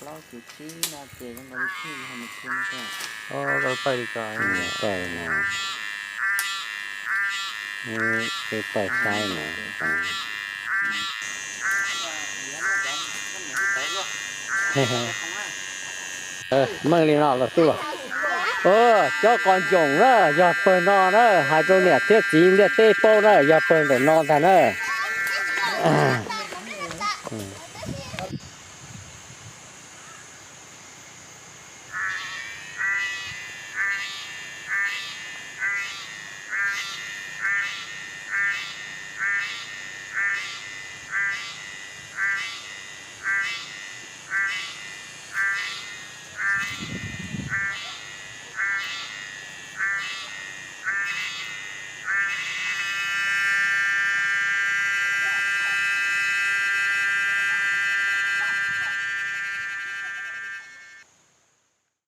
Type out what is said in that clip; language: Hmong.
Laub tus tsib no ces zoo nkaus li thiaj li ho mus txog no. Pais li ko, pais no, pais saib no. Meej li no los xwb los. Cov qos ncoom na yog pawg no na, hais rau niam thiab txiv ntiaj teb paub na yog pawg ntawm no ntag na.